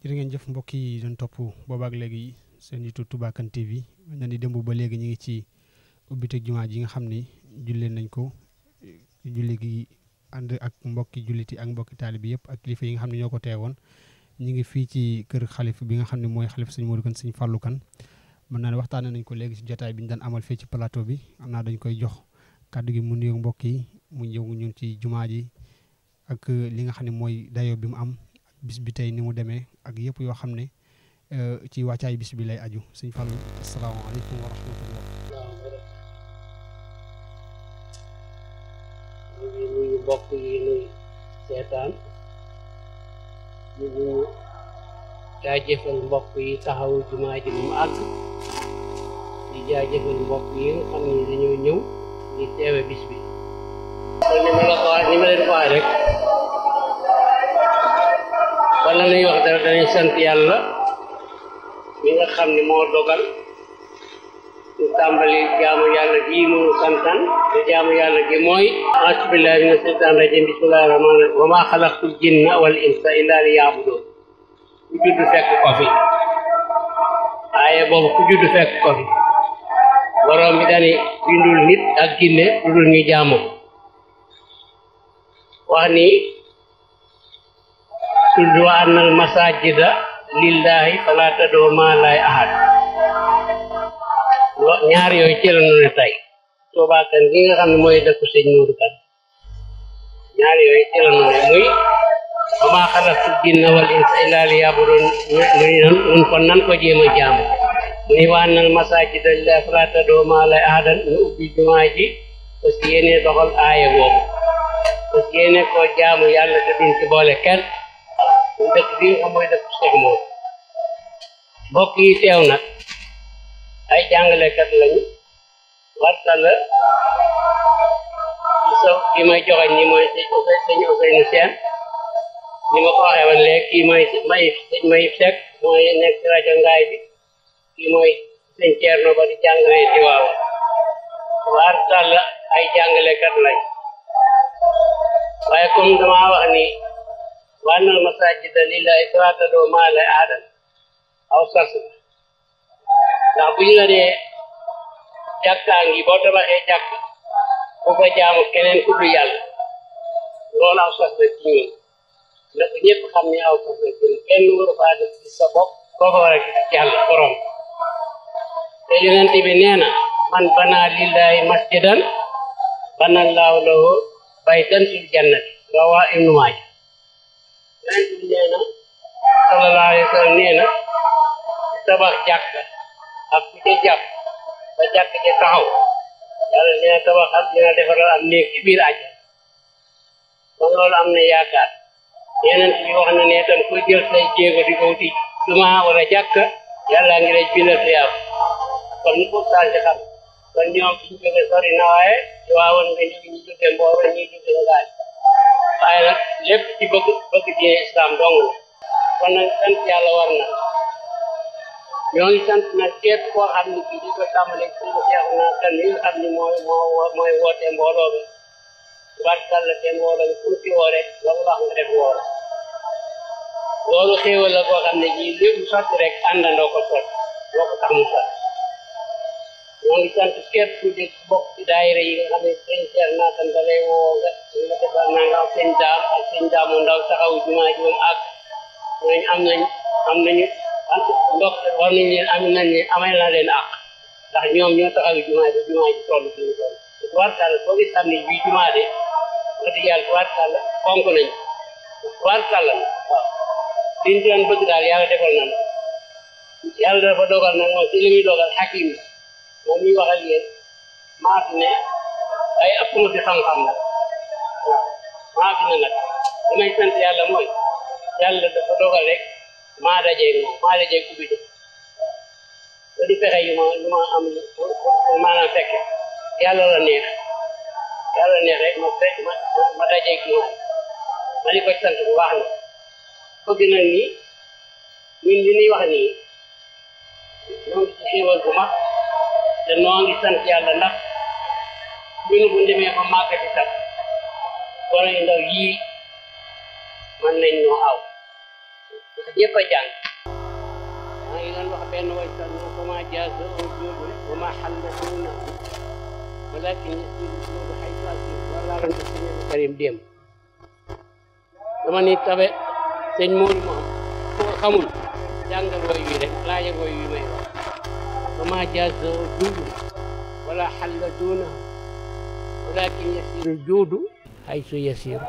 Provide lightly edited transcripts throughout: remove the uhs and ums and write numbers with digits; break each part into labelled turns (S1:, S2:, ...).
S1: jërë ngeen jëf mbokk yi doon topp boobaak léegi seen YouTube Touba Kane TV na ni démb ba léegi ñu ngi ci ubbiteg jumaa ji nga xam ni jullee nañ ko julli gi ànd ak mbokki julliti ak mbokki taalibe bi yëpp ak kilifa yi nga xam ne ñoo ko teewoon ñu ngi fii ci kër xalif bi nga xam ne mooy xalif sëñ Modou Kane sëñ Fallou Kane mën naa ne waxtaane nañ ko léegi ci jotaay bi ñu daan amal fii ci plateau bi am naa dañ koy jox kàddu gi mu nuyoog mbokk yi mu ñëw ñun ci jumaa ji ak li nga xam ne mooy dayo bi mu am bis bi tey ni mu demee ak yëpp yoo xam ne ci wàccaay bis bi lay aju sëñ Fallou asalaamaaleykum wa rahmatullah.
S2: ñu ngi nuyu mbokk yi nuy seetaan ñu ngi jaajëfal mbokk yi taxawu jumaa ji mu àgg di jaajëfal mbokk yi nga xam ne dañoo ñëw di teewe bis bi. kon ni ma leen ko waxee rek wala nañu wax dara danañ sant yàlla mi nga xam ne moo dogal ñu tàmbali jaamu yàlla gi mu santan te jaamu yàlla gi mooy a'uuzu billaahi mina shaytaani rajiim bismillaahi rahmaani rahiim wa maa xalaqtul jinna wal insa illaa liya'buduun ku judd fekk ko fi aaye boobu ku judd fekk ko fi borom bi dani bindul nit ak jinne lu dul ñu jaamu wax ni tudd wa annal masaajida lillaahi falaa tad'uu ma'a llaahi ahad ñaar yooyu ci la ñu ne tey Touba Kane gi nga xam ne mooy dëkku sëñ Modou Kane ñaar yooyu ci la ñu ne muy wa maa xalaqtul jinna wal insa illaa liya'buduun nun kon nan ko jéem a jaamu muy wa annal masaajida lillaahi falaa tad'uu ma'a llaahi ahadan ñu ubbi jumaa ji parce que yéene doxal aaya boobu parce que yéene koo jaamu yàlla te duñ ci boole kenn dëkk bi nga xam mooy dëkk Cheikh Modou mbokk yi teew nag ay jàngalekat lañu warta la ci saw ki may joxañ ni mooy sëñ Ousseynou Sène ni ma ko waxee woon léegi kii mooy sëñ Mayib Seck mooy nekk ci rajo Ngaay bi kii mooy sëñ Thierno ba di jàngale ci waaw warta la ay jàngalekat lañ waaye comme dama wax ni wa annal masaajida lillaahi falaa tad'uu ma'a llaahi ahadan aw sas ndax bu ñu la nee jàkkaa ngi boo tabaxee jàkk bu fa jaamu keneen ku dul yàlla loolu aw sas la ci ñun ndax ñëpp xam ne aw sas la ci kenn waru faa def ci sa bopp koo fa war a gis yàlla borom te yonent bi nee na man banaa lillaahi masjidan banallaahu lahu baytan fil jannati rawaahu Ibnu Maaja yonent bi nee na sallallahu alayhi wa sallam nee na tabax jàkk ak ku ca jàpp ba jàkk ca taxaw yàlla dina tabaxal dina defaral am néeg ci biir àjjana kon loolu am na yaakaar yeneen bi wax na ne tam ku jël say jéego di ko wuti jumaa wala jàkk yàlla ngi lay bindal tuyaab kon ni ko taal ci xam kon ñoom fi ñu jóge sori na waaye waawoon nga ñu jóge Mbooro ñuy jóge Ngaay waaye nag lépp ci bëgg diine islam dong la kon nag sant yàlla war na ñoo ngi sant nag képp koo xam ne kii di ko tàmbale ci Seexuna Kan mi nga xam ne mooy woote mbooloo bi barkal la te mbooloo bi fu ci woo rek loolu wax nga def woo loolu xéewal la koo xam ne ji lépp sotti rek àndandoo ko sotti boo ko tax mu sotti ñoo ngi sant képp ku di bokk ci daayira yi nga xam ne sëñ Seexuna Kan da lay woo nga defal naa nga sëñ daam ak sëñ daamu ndaw taxawu jumaa ji moom ak ñooñu am nañu ndox war nañ leen amee na leen àq ndax ñoom ñoo taxaw jumaa ji toll fi ñu toll tubaarkàlla soo gis xam ne bii jumaa de wax dëgg yàlla tubaarkàlla fonk nañ tubaarkàlla waaw liñ doon bëgg daal yàlla defal nañ yàlla dafa dogal nag moom ci li muy dogal xakim moom muy wax ak yéen maa fi ne ay ëpp ma fi xam-xam nag waaw maa fi ne nag damay sant yàlla mooy yàlla dafa dogal rek maa dajeeg ubbi de te di fexe yu ma am maanaam fekk yàlla la neex rek ma dajeeg moom ma di ko sant bu baax na bëgg nag ni ñun li ñuy wax nii ñoo ngi ci xéewal bu mag te noo ngi sant yàlla ndax ñun bu demee ba màggati sax gone yu ndaw yii mën nañ ñoo aw ñëpp a jàng maa ngi doon wax benn way sax na ko ma jaaza au joodu wa ma xalla duuna walakin yasiru joodu xaytu asir wala ranta sëñ Karim démb dama ni tabe sëñ Moodu moom koo xamul jàngal woy wi rek laajal woy wi may wax wa ma jaaza au joodu wala xalla duuna walakin yasiru joodu xaytu yasiru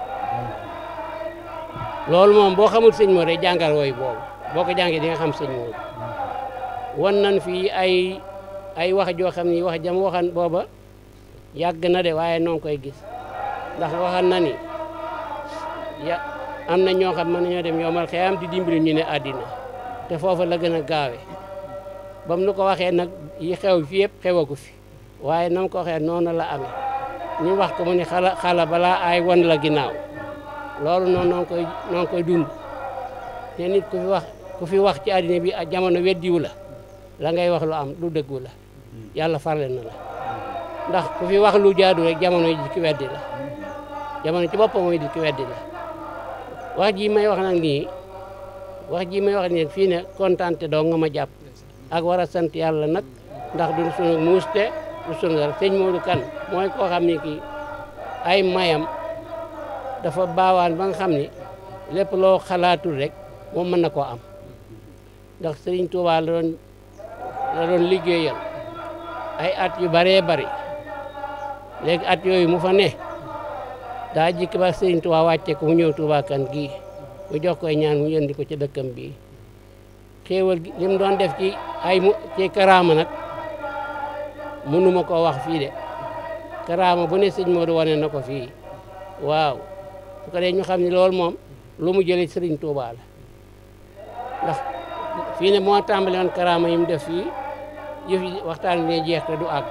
S2: loolu moom boo xamul sëñ Moodu rek jàngal woy boobu boo ko jàngee di nga xam sëñ Moodu wan nan fii ay wax joo xam ni wax jam waxan booba yàgg na de waaye noo ngi koy gis ndax waxan na ni am na ñoo xam mën nañoo dem yomal xëyam di dimbali ñu ne àddina te foofa la gën a gaawe ba mu nu ko waxee nag yi xew fi yëpp xewagu fi waaye na mu ko waxee noonu la amee ñu wax ko mu ni xala balaa ay wan la ginnaaw loolu noonu noo ngi koy dund te nit ku fi wax ci àddina bi jamono weddiwu la ngay wax lu am lu dëggu la yàlla farle na la ndax ku fi wax lu jaadu rek jamono yi di ki weddi la jamono ci boppam mooy di ki weddi la wax ji may wax nag nii fii ne kontaante doo nga ma jàpp ak war a sant yàlla nag ndax du sunu muuste du sunu dara sëñ Moodu Kan mooy koo xam ni kii ay mayam dafa baawaan ba nga xam ni lépp loo xalaatul rek moom mën na koo am ndax Sëriñ Tuubaa la doon liggéeyal ay at yu baree bari léegi at yooyu mu fa ne daa jikki ba Sëriñ Tuubaa wàcce ko mu ñëw Tuubaa Kan gii mu jox koy ñaan mu yëndi ko ci dëkkam bii xéewal gi li mu doon def ci karaama nag mënuma koo wax fii de karaama bu ne sëñ Moodu wane na ko fii waaw su ko dee ñu xam ne loolu moom lu mu jëlee Sëriñ Tuubaa la ndax fii ne moo tàmbali woon karaama yi mu def fii yëf yi waxtaan bi ne jeex te du àgg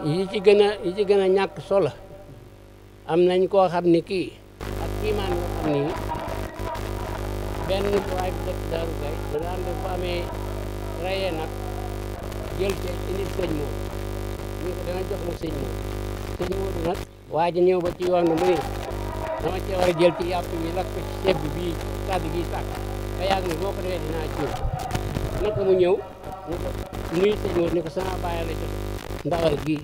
S2: yi ci gën a ñàkk solo am nañ koo xam ni kii ak kii maan nga xam ni benn waay bi dëkk Daaru Gay da daan def bu amee rayee nag jël te indil sëñ Moodu ñu ko dama jox la sëñ Moodu nag waa ji ñëw ba ci yoon mu ni dama cee war a jël ci yàpp bi lakk ko ci ceeb bi bii kàddu gi sàkk ba yàgg ni boo ko defee dinaa jiw naka mu ñëw nuyu sëñ Moodu ni ko sama bàyyi la jox ndawal gii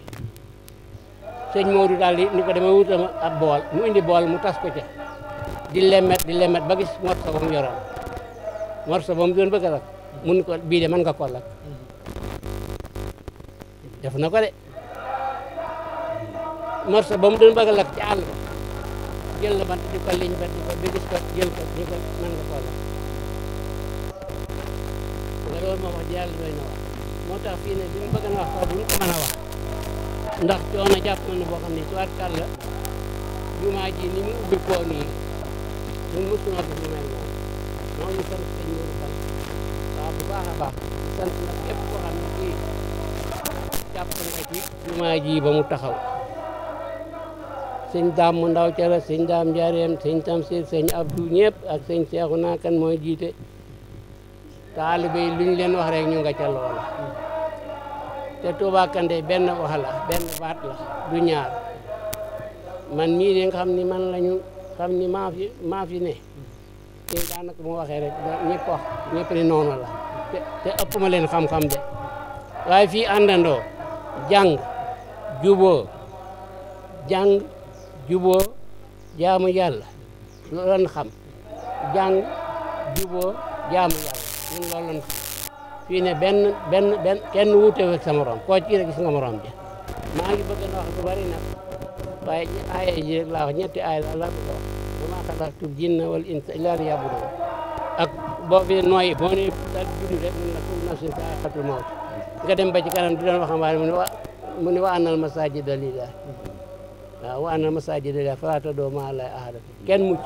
S2: sëñ Moodu daal di ni ko dama wutama ab bool mu indi bool mu tas ko ca di lemet ba gis morso ba mu yoroon morso ba mu doon bëgg a lakk mun ko bii de mën nga ko lakk def na ko de morso ba mu doon bëgg a lakk ci àll ba jël la bant di ko liñ ba di ko ba gis ko jël ko di ko mën nga koo lakk nga loolu moo wax di yàlla doy na wax moo tax fii ne li mu bëgg na wax sax duñ ko mën a wax ndax coono jàpp nañu boo xam ne ci wàllu la jumaa ji ni mu ubbi koo nii ñun mosuma gis lu mel noonu moo ngi sant sëñ Moodu Kan waaw bu baax a baax di sant nag képp koo xam ne kii jàpp nga ci jumaa ji ba mu taxaw sëñ Daam mu ndaw ca la sëñ Daam Njaareem sëñ Tamsir sëñ Abdou ñëpp ak sëñ Seexuna Kan mooy jiite taalibe yi lu ñu leen wax rek ñu nga ca loola te Tuubaa Kan de benn wax la benn baat la du ñaar man mii de nga xam ni man lañu xam ni maa fi ne te daanaka mu waxee rek ñëpp wax ñëpp ni noonu la te ëpp ma leen xam-xam de waaye fii àndandoo jàng juboo jaamu yàlla loolu lañ xam jàng juboo jaamu yàlla ñun loolu lañ xam fii ne benn kenn wuute ak sa morom koo ci rek gis nga morom ja maa ngi bëgg na wax lu bari nag waaye aaya ji rek laa wax ñetti aaya la bëgg a wax wa maa xalaqtul jinna wal insa illaa liya'buduun ak boo fi nooyi boo ne daal junni rek mun na kullu nafsin zaa'iqatul mawt nga dem ba ci kanam di doon waxambaane mu ne wa annal masaajida lillaahi waaw wa annal masaajida lillaahi falaa tad'uu ma'a llaahi ahadan kenn mucc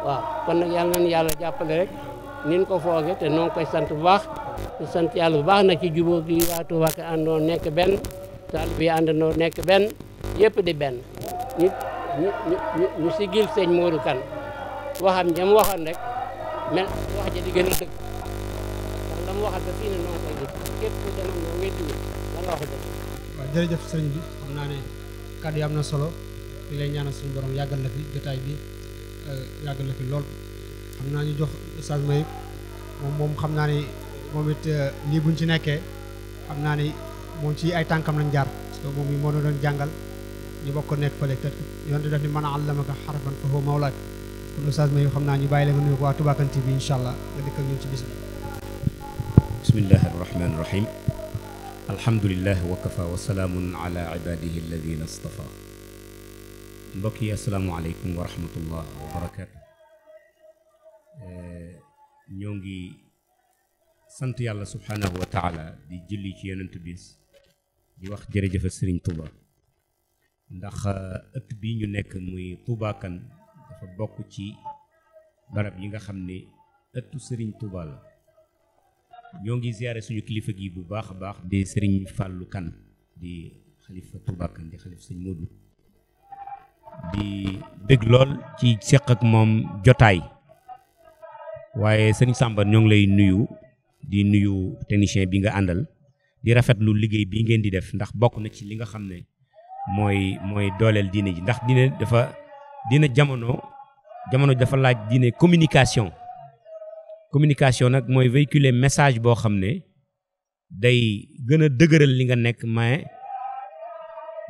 S2: waaw kon nag yàlla nañu yàlla jàppale rek nin ko fooge te noo ngi koy sant bu baax di sant yàlla bu baax nag ci jubóo gi waa Touba Kan àndoo nekk benn taalibe yi àndandoo nekk benn yëpp di benn ñu sigil sëñ Moodu Kan waxam jam waxoon rek mais wax ji di gën a dëgg ndax la mu waxal ba fii ne noo koy gis képp ku demoon na weddiwul la nga wax dëgg.
S1: waaw jërëjëf sëriñ bi xam naa ne kàddu yi am na solo di lay ñaanal suñu borom yàggal la fi jotaay bi yàggal la fi lool. xam naa ñu jox Oustaz Mayib moom xam naa ni moom it lii buñ ci nekkee xam naa ni moom ci ay tànkam lañ jaar parce que moom mi moo doon jàngal ñu bokk nekk fële te yonte def ni man allamaka harfan fa huwa mawlaak kon Oustaz Mayib xam naa ñu bàyyi la nga nuyu ko waa Touba Kane TV incha allah nga dëkk ak ñun ci bis bi.
S3: bismillahi arrahmani irrahim alhamdulilah wa kafa wa salaamun ala ibadihi alladina astafa mbokk yi asalaamualeykum wa rahmatullah wa barakatu ñoo ngi sant yàlla subhaanahu wa taala di julli ci yonent bis di wax jërëjëf Sëriñ Tuuba ndax ëtt bi ñu nekk muy Touba Kane dafa bokk ci barab yi nga xam ne ëttu Sëriñ Tuuba la. ñoo ngi ziyaare suñu kilifa gi bu baax a baax di Sëriñ Fàllu Kane di xalifa Touba Kane di xalifa Sëñ Moodu di dégg lool ci seq ak moom jotaay waaye Sëriñ Sàmba ñoo ngi lay nuyu di nuyu technicien bi nga àndal di rafetlu liggéey bi ngeen di def ndax bokk na ci li nga xam ne mooy dooleel diine ji ndax diine jamono dafa laaj diine communication nag mooy véhiculer message boo xam ne day gën a dëgëral li nga nekk mais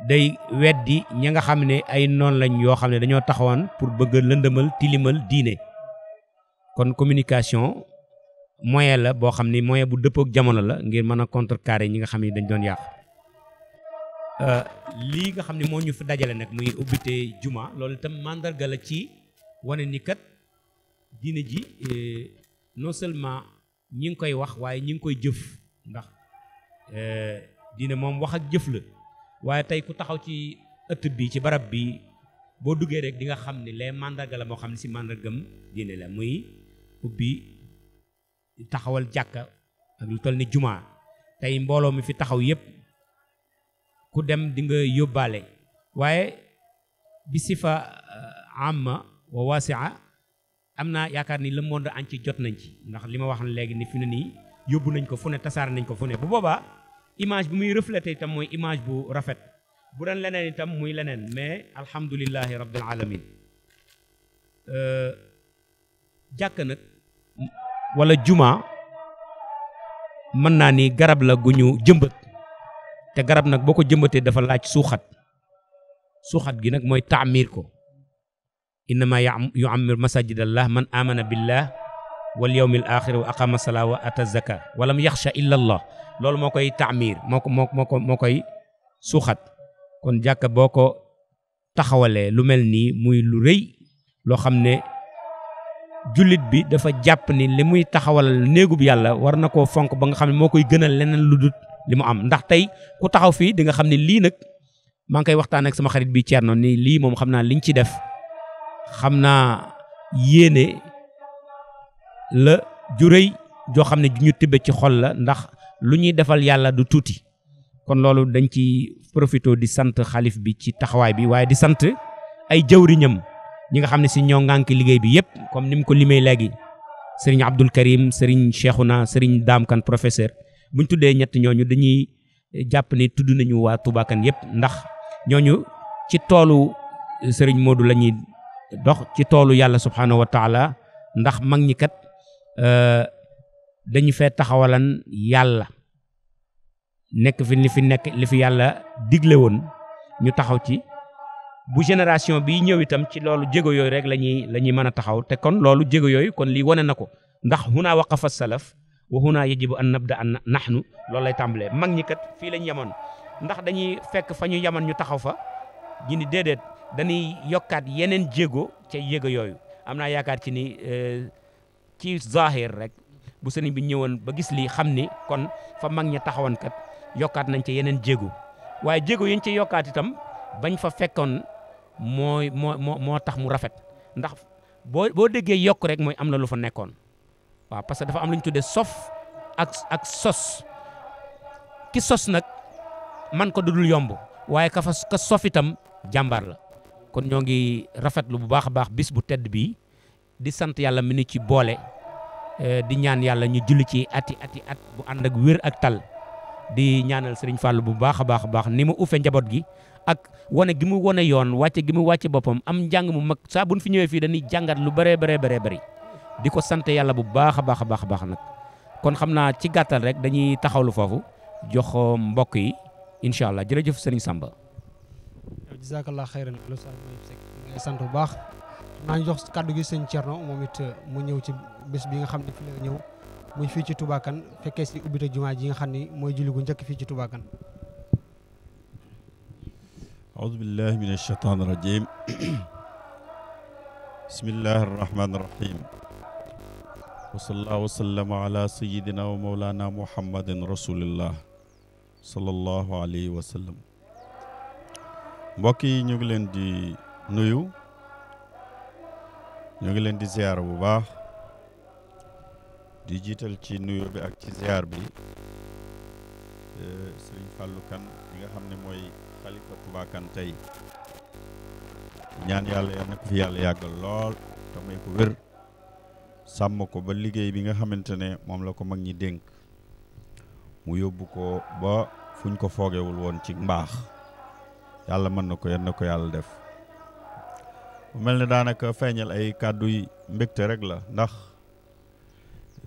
S3: day weddi ña nga xam ne ay noon lañ yoo xam ne dañoo taxawaan pour bëgg lëndëmal tilimal diine kon communication moyen la boo xam ne moyen bu dëppook jamono la ngir mën a contrecarrer ñi nga xam ne dañ doon yàq lii nga xam ne moo ñu fi dajale nag muy ubbite juma loolu itam mandarga la ci wane ni kat diine ji non seulement ñi ngi koy wax waaye ñi ngi koy jëf ndax diine moom wax ak jëf la waaye tey ku taxaw ci ëtt bi ci barab bi boo duggee rek di nga xam ne les mandarga la moo xam ne si mandargam diine la muy ubbi taxawal jàkka ak lu toll ni jumaa tey mbooloo mi fi taxaw yépp ku dem di nga yóbbaale waaye bi sifa amma wa wasia am naa yaakaar ni le monde entier jot nañ ci ndax li ma wax léegi ni fi ne nii yóbbu nañ ko fu ne tasaare nañ ko fu ne bu boobaa image bi muy reflété itam mooy image bu rafet bu doon leneen itam muy leneen mais alhamdulillahi rabbil alamin jàkk nag wala juma mën naa ni garab la gu ñu jëmbat te garab nag boo ko jëmbatee dafa laaj suuxat gi nag mooy taamir ko innama yuammir masajidallah man amana billah wal yawmil axir wa aqama salaa wa ata zaka walam yaxsha illa allah loolu moo koy taamir moo koy suuxat kon jàkka boo ko taxawalee lu mel nii muy lu rëy loo xam ne jullit bi dafa jàpp ni li muy taxawal néegub yàlla war na koo fonk ba nga xam ne moo koy gënal leneen lu dul li mu am ndax tey ku taxaw fii di nga xam ne lii nag maa ngi koy waxtaan ak sama xarit bi Thierno ni lii moom xam naa liñ ci def xam naa yéene la ju rëy joo xam ne ju ñu tibbe ci xol la ndax lu ñuy defal yàlla du tuuti kon loolu dañ ci profité di sant xalif bi ci taxawaay bi waaye di sant ay jawriñam ñi nga xam ne si ñoo ngànk liggéey bi yépp comme ni mu ko limee léegi sëriñ Abdul Karim sëriñ Cheikhouna sëriñ Dame Kane professeur buñ tuddee ñett ñooñu dañuy jàpp ni tudd nañu waa Touba Kane yépp ndax ñooñu ci toolu sëriñ Modou la ñuy dox ci toolu yàlla subhanahu wa taala ndax mag ñi kat dañu fee taxawalan yàlla nekk fi li fi yàlla digle woon ñu taxaw ci bu génération bi ñëw itam ci loolu jéego yooyu rek la ñuy mën a taxaw te kon loolu jéego yooyu kon lii wane na ko ndax huna waqafa salaf wa huna yajibu an nabda an nahnu loolu lay tàmbalee mag ñi kat fii lañ yemoon ndax dañuy fekk fa ñu yemoon ñu taxaw fa ñu ni déedéet dañuy yokkaat yeneen jéego ca jéego yooyu am naa yaakaar ci ni ci zahir rek bu sëriñ bi ñëwoon ba gis lii xam ni kon fa mag ñi taxawoon kat yokkaat nañ ca yeneen jéego waaye jéego yi ñu ca yokkaat itam bañ fa fekkoon moo tax mu rafet ndax boo déggee yokk rek mooy am na lu fa nekkoon waaw parce que dafa am lu ñu tuddee sof ak sos ki sos nag man ko dudul yomb waaye ka sof itam jàmbaar la kon ñoo ngi rafetlu bu baax a baax bis bu tedd bii di sant yàlla mi ni ci boole di ñaan yàlla ñu julli ci at bu ànd ak wér ak tal di ñaanal Serigne Fallou bu baax a baax ni mu ufe njaboot gi ak wane gi mu wane yoon wàcce gi mu wàcce boppam am njàng mu mag saa buñ fi ñëwee fii dañuy jàngat lu bëree bëri di ko sant yàlla bu baax a baax nag kon xam naa ci gàttal rek dañuy taxawlu foofu jox mbokk yi incha allah jërëjëf Serigne Samba.
S1: jazakallah xayran lu sa may sekk ngay sant bu baax maa ngi jox kàddu gi sëñ Thierno moom it mu ñëw ci bés bi nga xam ne fi la ñëw muy fii ci Touba Kane fekkee si ubbite jumaa ji nga xam ni mooy julli gu njëkk fii ci Touba Kane.
S4: أعوذ بالله من الشيطان الرجيم بسم الله الرحمن الرحيم وصلى الله وسلم على سيدنا ومولانا محمد رسول الله صلى الله عليه وسلم mbokk yi ñu ngi leen di nuyu ñu ngi leen di ziar bu baax di jiital ci nuyu bi ak ci ziar bi Serigne Fallou Kane yi nga xam ne mooy xalifa Touba Kane tey ñaan yàlla yal na ko fi yàlla yàggal lool te may ko wér sàmm ko ba liggéey bi nga xamante ne moom la ko mag ñi dénk mu yóbbu ko ba fuñ ko foogewul woon ci mbaax yàlla mën na ko yal na ko yàlla def mu mel ne daanaka feeñal ay kàddu yi mbégte rek la ndax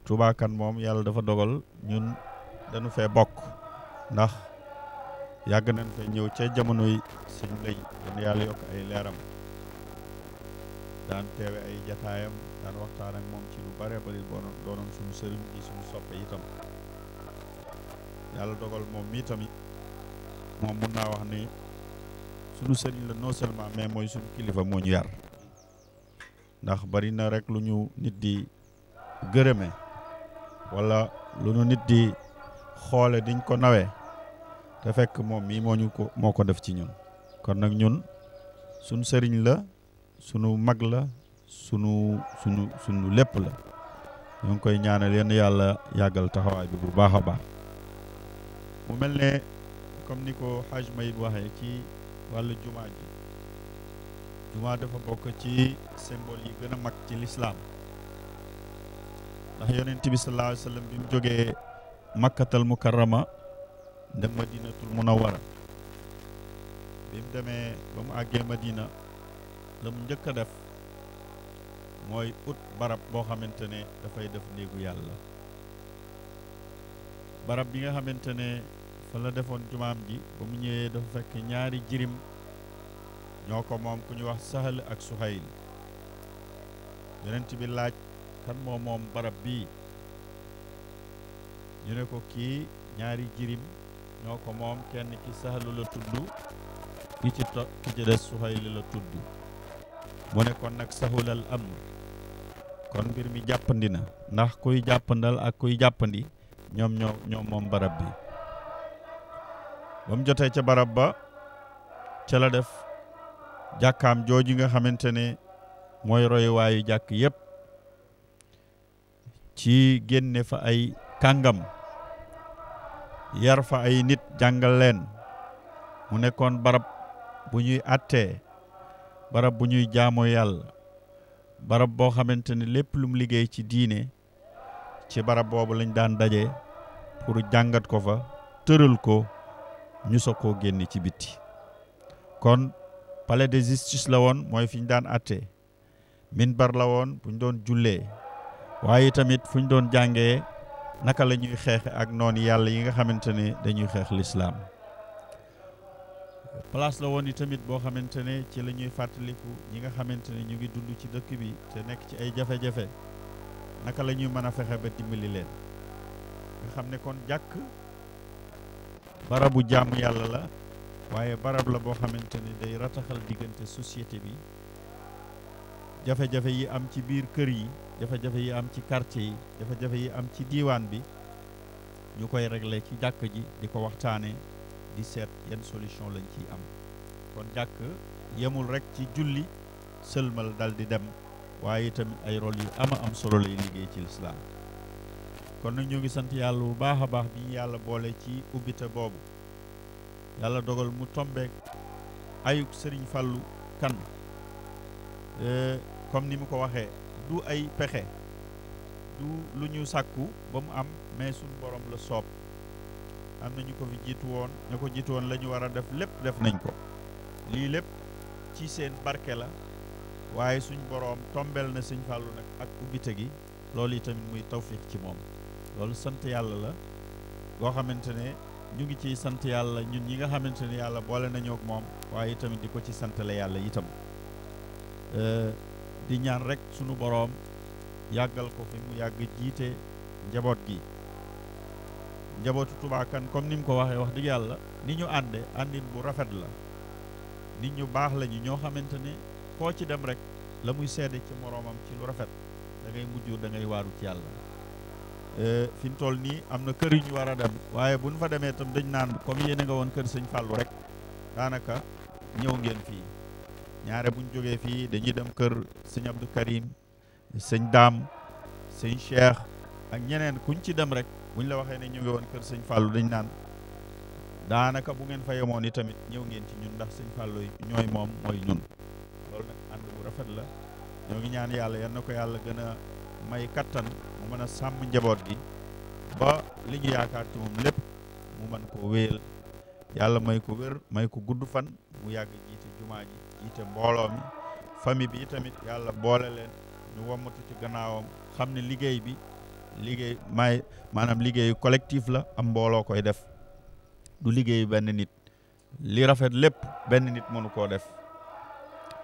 S4: Touba Kane moom yàlla dafa dogal ñun dañu fee bokk ndax yàgg nañ fee ñëw ca jamonoy sëñ lay dana yàlla yokk ay leeram daan teewe ay jataayam daan waxtaan ak moom ci lu bare bari doonoon suñu sëriñ yi suñu soppe itam yàlla dogal moom mii tamit moom mun naa wax ni suñu sëriñ la non seulement mais mooy suñu kilifa moo ñu yar ndax bari na rek lu ñu nit di gërëme wala lu ñu nit di xoole diñ ko nawee te fekk moom mii moo ko def ci ñun kon nag ñun sunu sëriñ la sunu mag la sunu lépp la ñu ngi koy ñaanal yenn yàlla yàggal taxawaay bi bu baax a baax mu mel ne comme ni ko Haj Mayib waxee ci wàllu jumaa ji jumaa dafa bokk ci symbole yi gën a mag ci lislaam ndax yonent bi sallallahu alayhi wa sallam bi mu jógee makkatal mukarrama dem madinatul munawwara bi mu demee ba mu àggee madina la mu njëkk a def mooy ut barab boo xamante ne dafay def néegu yàlla barab bi nga xamante ne fa la defoon jumaam ji ba mu ñëwee dafa fekk ñaari jirim ñoo ko moom ku ñu wax Sahal ak Suhayl yonent bi laaj kan moo moom barab bii ñu ne ko kii ñaari jirim ñoo ko moom kenn ki Sahlu la tudd ki ci des Suhayl la tudd mu ne kon nag sahulal amr kon mbir mi jàppandi na ndax kuy jàppandal ak kuy jàppandi ñoom moom barab bi ba mu jotee ca barab ba ca la def jàkkaam jooju nga xamante ne mooy royuwaayu jàkk yépp ci génne fa ay kàngam yar fa ay nit jàngal leen mu nekkoon barab bu ñuy àttee barab bu ñuy jaamoo yàlla barab boo xamante ne lépp lu mu liggéey ci diine ci barab boobu lañ daan daje pour jàngat ko fa tëral ko ñu soog koo génne ci bitti kon palais de justice la woon mooy fi ñu daan àttee minbar la woon bu ñu doon jullee waaye tamit fu ñu doon jàngee naka la ñuy xeexe ak noonu yàlla yi nga xamante ne dañuy xeex lislaam place la woon i tamit boo xamante ne ci la ñuy fàttaliku ñi nga xamante ne ñu ngi dund ci dëkk bi te nekk ci ay jafe-jafe naka la ñuy mën a fexe ba dimbali leen nga xam ne kon jàkk barabu jaamu yàlla la waaye barab la boo xamante ne day rataxal diggante société bi jafe-jafe yi am ci biir kër yi jafe-jafe yi am ci quartier yi jafe-jafe yi am ci diiwaan bi ñu koy régler ci jàkk ji di ko waxtaane di seet yan solution lañ ciy am kon jàkk yemul rek ci julli sëlmal dal di dem waaye tamit ay rôle yu am solo lay liggéey ci lislaam kon nag ñu ngi sant yàlla bu baax a baax bi ñu yàlla boole ci ubbite boobu yàlla dogal mu tombeek ayuk Sëriñ Fallou Kane comme ni mu ko waxee du ay pexe du lu ñu sàkku ba mu am mais suñ borom la soob am na ñu ko fi jiitu woon ña ko jiitu woon la ñu war a def lépp def nañ ko lii lépp ci seen barke la waaye suñ boroom tombel na sëñ Fallou nag ak ubbite gi loolu itamit muy tawfiq ci moom loolu sant yàlla la goo xamante ne ñu ngi ciy sant yàlla ñun ñi nga xamante ne yàlla boole nañoo ak moom waaye itamit di ko ci santale yàlla itam di ñaan rek sunu boroom yàggal ko fi mu yàgg jiite njaboot gi njabootu Touba Kane comme ni mu ko waxee wax dëgg yàlla ni ñu ànde àndin bu rafet la nit ñu baax lañu ñoo xamante ne koo ci dem rek la muy seede ci moroomam ci lu rafet da ngay mujj da ngay waaru ci yàlla fi mu toll nii am na kër yu ñu war a dem waaye bu ñu fa demee itam dañ naan comme yéene nga woon kër sëñ Fallou rek daanaka ñëw ngeen fii ñaare bu ñu jógee fii dañuy dem kër sëñ Abdou Karim sëñ Daam sëñ Cheikh ak ñeneen kuñ ci dem rek buñ la waxee ne ñu ngi woon kër sëñ Fallou dañ naan daanaka bu ngeen fa yemoon i tamit ñëw ngeen ci ñun ndax sëñ Fallou ñooy moom mooy ñun loolu nag ànd bu rafet la ñoo ngi ñaan yàlla yan na ko yàlla gën a may kattan mu mën a sàmm njaboot gi ba li ñu yaakaar ci moom lépp mu mën ko wéyal yàlla may ko wér may ko gudd fan mu yàgg jiite jumaa ji jiite mbooloo mi famille bi tamit yàlla boole leen ñu wommatu ci gannaawam xam ne liggéey bi maanaam liggéeyu collectif la am mbooloo koy def du liggéeyu benn nit li rafet lépp benn nit mënu koo def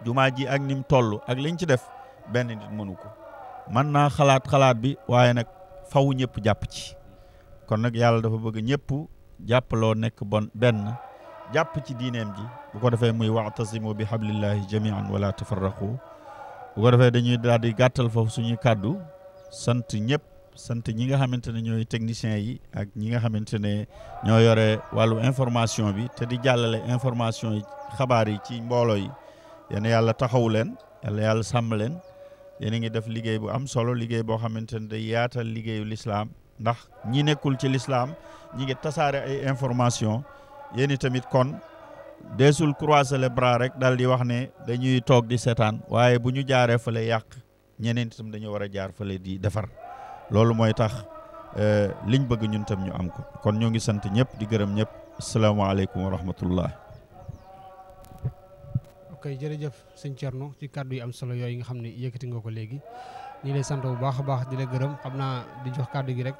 S4: jumaa ji ak nim toll ak liñ ci def benn nit mënu ko mën naa xalaat bi waaye nag faw ñëpp jàpp ci kon nag yàlla dafa bëgg ñëpp jàppaloo nekk benn jàpp ci diineem ji bu ko defee muy wa'tasimu bi hablillahi jami'an wala tafarraqu bu ko defee dañuy daal di gàttal foofu suñuy kàddu sant ñëpp sant ñi nga xamante ne ñooy techniciens yi ak ñi nga xamante ne ñoo yore wàllu information bi te di jàllale information yi xabaar yi ci mbooloo yi yéen yàlla taxawu leen yàlla sàmm leen yéen a ngi def liggéey bu am solo liggéey boo xamante ne day yaatal liggéeyu lislaam ndax ñi nekkul ci lislaam ñi ngi tasaare ay information yéen tamit kon deesul croiser les bras rek daal di wax ne dañuy toog di seetaan waaye bu ñu jaaree fële yàq ñeneen itam dañu war a jaar fële di defar loolu mooy tax liñ bëgg ñun tam ñu am ko kon ñoo ngi sant ñëpp di gërëm ñëpp asalaamaaleykum wa rahmatullah.
S1: ok jërëjëf sëñ Thierno ci kàddu yi am solo yooyu nga xam ne yëkkati nga ko léegi ñu lay sant bu baax a baax di la gërëm xam naa di jox kàddu gi rek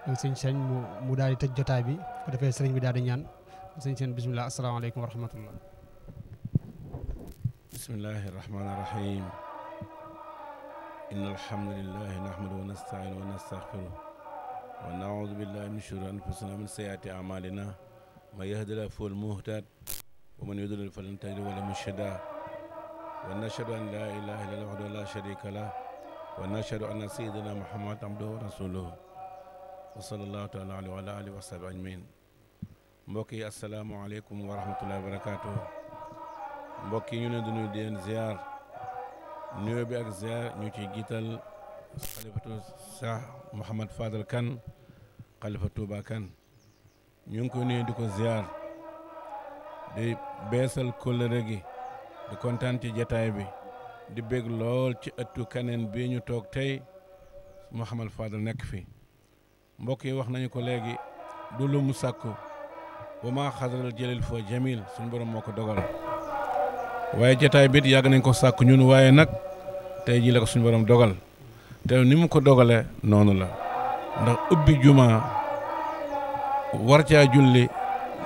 S1: sëñ Sëñ mu daal di tëj jotaay bi bu defee sëriñ bi daal di ñaan sëñ Sëñ bisimilah asalaamaaleykum wa rahmatullah.
S5: bismillahi rahmaani rahim. inna alhamdulillahi nahmaduhu wa nasta'inuhu wa nastaghfiruh wa na'udhu billahi min shururi anfusina wa min sayyiati a'malina man yahdihillahu fahuwal muhtad wa man yudlil falan tajida lahu murshida wa nashhadu an la ilaha illallah wahdahu la sharika lahu wa nashhadu anna sayyidina muhammadan abduhu wa rasuluhu wa sallallahu ta'ala alayhi wa ala alihi wa sahbihi ajmain. mbokk yi assalaamu aleykum wa rahmatullahi wa barakatuh. mbokk yi ñu leen di nuyu di leen ziar nuyoo bi ak ziar ñu ciy jiital xalifatu Cheikh Mouhamad Fadal Kane xalifa Touba Kane ñu ngi koy nuyu di ko ziar di beesal kóllëre gi di kontaan ci jataay bi di bég lool ci ëttu kaneen bii ñu toog tey Mouhamad Fadal nekk fi mbokk yi wax nañu ko léegi du lu mu sàkku ba maa xadaral jëlil fa jamil suñu borom moo ko dogal waaye jataay bi yàgg nañ ko sàkku ñun waaye nag tey jii la ko suñu borom dogal te ni mu ko dogalee noonu la ndax ubbi juma war caa julli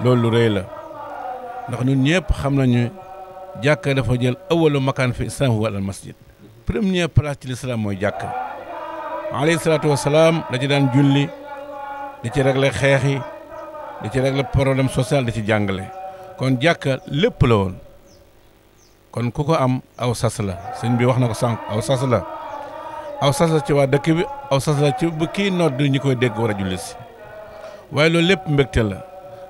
S5: loolu lu rëy la ndax ñun ñëpp xam nañu jàkka dafa jël awalu makaan fi islam huwa al masjid première place ci l'islam mooy jàkka alayhi salaatu wasalaam da ci daan julli di ci régler xeex yi di ci régler problème social di ci jàngale kon jàkka lépp la woon kon ku ko am aw sas la sëñ bi wax na ko sànq aw sas la ci waa dëkk bi aw sas la ci bu kii nodd ñi koy dégg war a julli si waaye loolu lépp mbégte la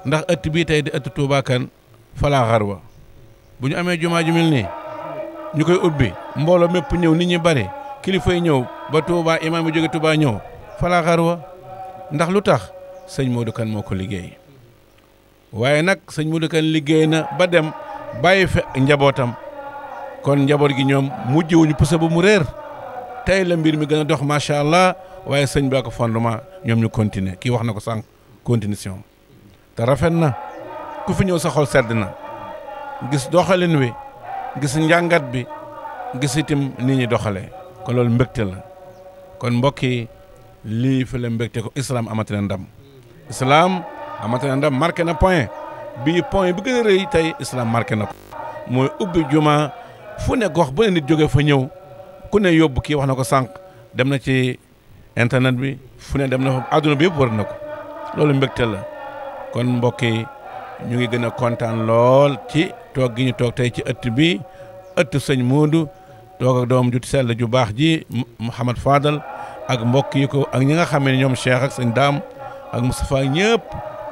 S5: ndax ëtt bii tey di ëtt Touba Kane falaa xarwa bu ñu amee jumaa ju mel nii ñu koy ubbi mbooloo mépp ñëw nit ñi bari kilifa yi ñëw ba Touba imaam yi jóge Touba ñëw falaa xarwa ndax lu tax sëñ Modou Kane moo ko liggéey waaye nag sëñ Modou Kane liggéey na ba dem bàyyi fe njabootam kon njaboot gi ñoom mujj wuñu puso ba mu réer tey la mbir mi gën a dox macha allah waaye sëñ bi ak fondement ñoom ñu continuer kii wax na ko sànq continuation te rafet na ku fi ñëw sa xol sedd na gis doxalin wi gis njàngat bi gis itam nit ñi doxalee kon loolu mbégte la kon mbokk yi lii fi la mbégte ko islam amati na ndam islam amati na ndam marqué na point bii point bi gën a rëy tey islam marqué na ko mooy ubbi juma fu ne gox bu ne nit jóge fa ñëw ku ne yóbbu kii wax na ko sànq dem na ci internet bi fu ne dem na fa àdduna bi yëpp war na ko loolu mbégte la kon mbokk yi ñu ngi gën a kontaan lool ci toog gi ñu toog tey ci ëtt bi ëtt sëñ Moodu toog ak doom ju sell ju baax ji Mouhamad Fadal ak mbokk yi ko ak ñi nga xam ne ñoom Cheikh ak sëñ Daam ak Moustapha ñëpp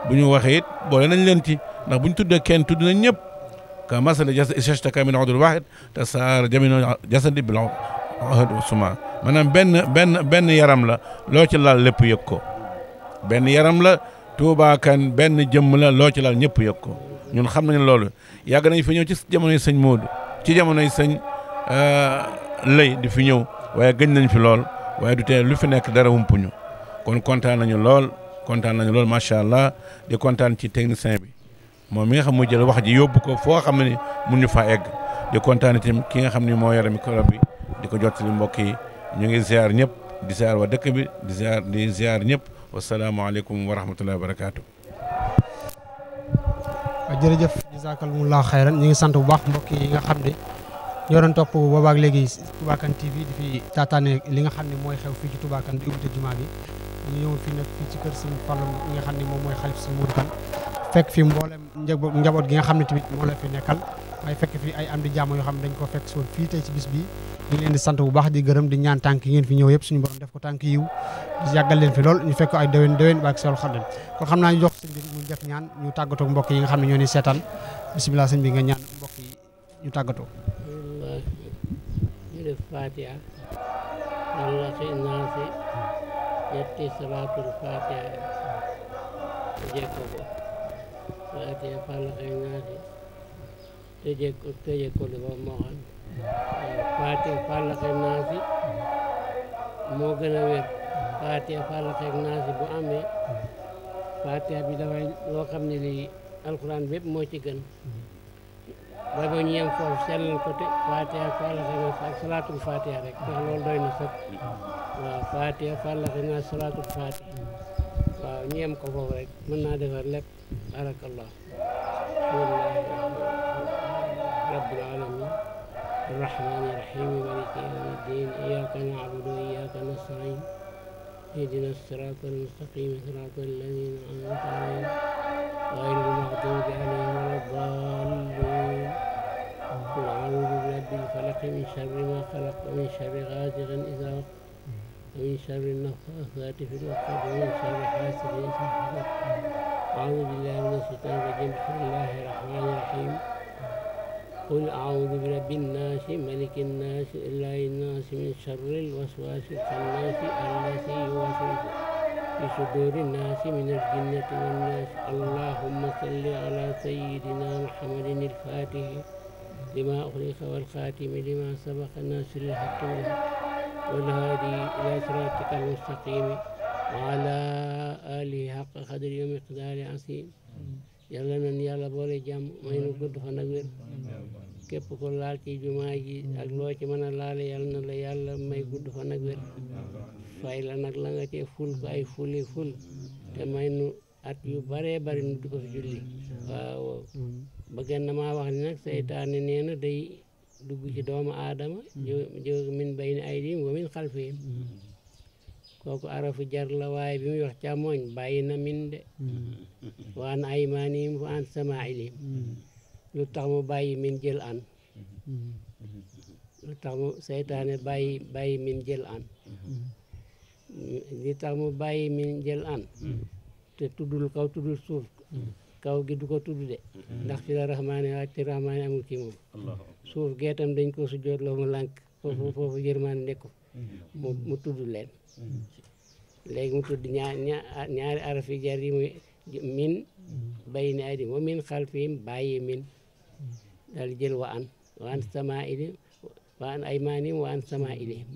S5: bu ñu waxee it boole nañ leen ci ndax bu ñu tuddee kenn tudd nañ ñëpp ka masala jasad ishtaka min udwin wahid te saar jamii'u jasadi bil ahad usma maanaam benn yaram la loo ci laal lépp yëg ko benn yaram la Touba Kane benn jëmm la loo ci laal ñëpp yëg ko ñun xam nañ loolu yàgg nañ fi ñëw ci jamonoy sëñ Moodu ci jamonoy sëñ lay di fi ñëw waaye gëj nañ fi lool waaye du tee lu fi nekk dara wumpuñu kon kontaan nañu lool macha allah di kontaan ci technicien bi moom mi nga xam muy jël wax ji yóbbu ko foo xam ne mun ñu faa egg di kontaan itam ki nga xam ne moo yore micro bi di ko jottali mbokk yi ñu ngi ziar ñëpp di ziar waa dëkk bi di ziar ñëpp wasalaamaaleykum wa rahmatullahi wa barakaatu.
S1: jërëjëf jazakallahu xayran ñu ngi sant bu baax mbokk yi nga xam ne ñoo doon topp boobaak léegi Touba Kane TV di fi taataane li nga xam ne mooy xew fii ci Touba Kane di ubbite jumaa gi ñu ñëwoon fii nag fii ci kër Sëñ Fallu mi nga xam ne moom mooy xalif Sëñ Moodu Kane fekk fi mboolem njaboot gi nga xam ne tamit moo la fi nekkal waaye fekk fi ay am di jàmm yoo xam ne dañ ko fekk soon fii tey ci bis bi ñu ngi leen di sant bu baax di gërëm di ñaan tànk yi ngeen fi ñëw yëpp suñu borom def ko tànk yiw di yàggal leen fi lool ñu fekk ay déwén baak sol xaddan kon xam naa ñu jox sëñ bi mu def ñaan ñu tàggatoo mbokk yi nga xam ne ñoo ni seetaan bisimilah sëñ bi nga ñaan mbokk yi ñu tàggatoo
S2: ñu def fatiha walla xi naasi ñetti salaatul fatiha jekko ko fatiha falla xi naasi tëje ko li ba moo xam fatiha falla xi naasi moo gën a wér fatiha falla xi naasi bu amee fatiha bi dafay loo xam ne lii alxuraan bépp moo ci gën ba ba ñu yem foofu sellal ko te fatiha fallaxi naas ak salaatul fatiha rek ndax loolu doy na sëkk waaw fatiha fallaxi naas salaatul fatiha waaw ñu yem ko foofu rek mën naa defar lépp barakallah bismillahi rabbil alamin arrahmani rahim maliki yawmi ddin iyyaka na'budu wa iyyaka nasta'in ihdina sirata almustaqim sirata alladhina an'amta alayhim ghayril maghdubi alayhim waladdallin قل أعوذ برب الفلق من شر ما خلق ومن شر غاسق إذا وقب ومن شر النفاثات في العقد ومن شر حاسد إذا حسد أعوذ بالله من الشيطان الرجيم بسم الله الرحمن الرحيم قل أعوذ برب الناس ملك الناس إله الناس من شر الوسواس الخناس الذي يوسوس في صدور الناس من الجنة والناس اللهم صل على سيدنا محمد الفاتح لما أغلق والخاتم لما سبق الناصر الحق بالحق والهادي إلى صراطك المستقيم وعلى آله حق قدر ومقدار عظيم yàlla nañ yàlla boole jàmm may nu gudd fan ak wér képp ko laal ci jumaa ji ak loo ci mën a laale yàlla na la yàlla may gudd fan ak wér fay la nag la nga cee ful ko ay fuli ful te may nu at yu baree bari nu di ko fi julli waaw bëgg na maa wax ni nag seytaane nee na day dugg ci doomu aadama jóg min bayni aydihim wa min xalfihim kooku arafu jar la waaye bi muy wax càmmooñ bàyyi na min de waan aymaanihim wa an samaa'ilihim lu tax mu bàyyi min jël an lu tax mu seytaane bàyyi min jël an li tax mu bàyyi min jël an te tuddul kaw tuddul suuf kaw gi du ko tudd de ndax ci la rahmaani wàcc te rahmaani amul ci moom suuf geetam dañ ko sujjoot loo mu lànk foofu yërmaane nekku mu tudd leen léegi mu tudd ñaari araf yi jar yi muy min bayni aydihim wa min xalfihim bàyyi min daal jël wa an samaa'ilihim wa an aymaanihim wa an samaa'ilihim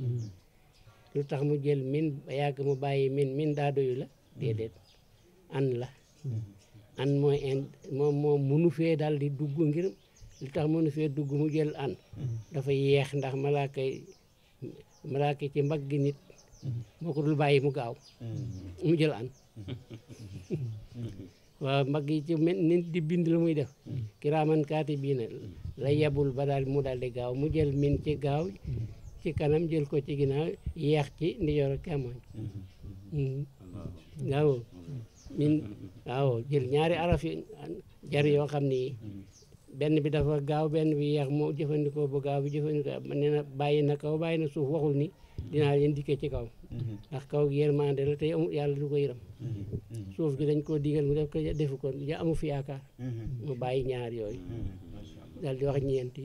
S2: lu tax mu jël min ba yàgg mu bàyyi min daa doyu la déedéet an la an mooy moom munu fee daal di dugg ngir li tax mënu fee dugg mu jël an dafa yeex ndax malaaka ci mbagg nit moo ko dul bàyyi mu gaaw mu jël an waaw mbagg yi ci nit di bind lu muy def kiraaman kaatibiina la yebul ba daal mu daal di gaaw mu jël min ci gaaw ci kanam jël ko ci ginnaaw yeex ci ndijoor ak càmmoñ waaw min waaw jël ñaari araf yi jar yoo xam ni benn bi dafa gaaw benn bi yeex moo jëfandikoo bu gaaw bi jëfandikoo nee na bàyyi na kaw bàyyi na suuf waxul ni dinaa leen dikkee ci kaw ndax kaw yërmande la tey amul yàlla du ko yërëm suuf gi dañ koo digal mu def ko defu ko ja amu fi yaakaar mu bàyyi ñaar yooyu daal di wax ñeenti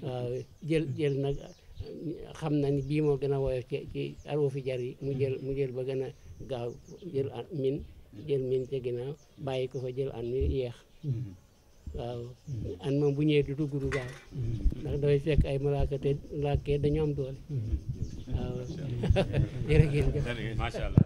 S2: waaw jël nag xam na ni bii moo gën a woyof ci arufi jar yi mu jël ba gën a gaaw jël min ca ginnaaw bàyyi ko fa jël an mi yeex waaw an moom bu ñëwee du dugg du gaaw ndax dafay fekk ay malaaka te malaaka dañu am doole waaw jërëjëf
S3: macha allah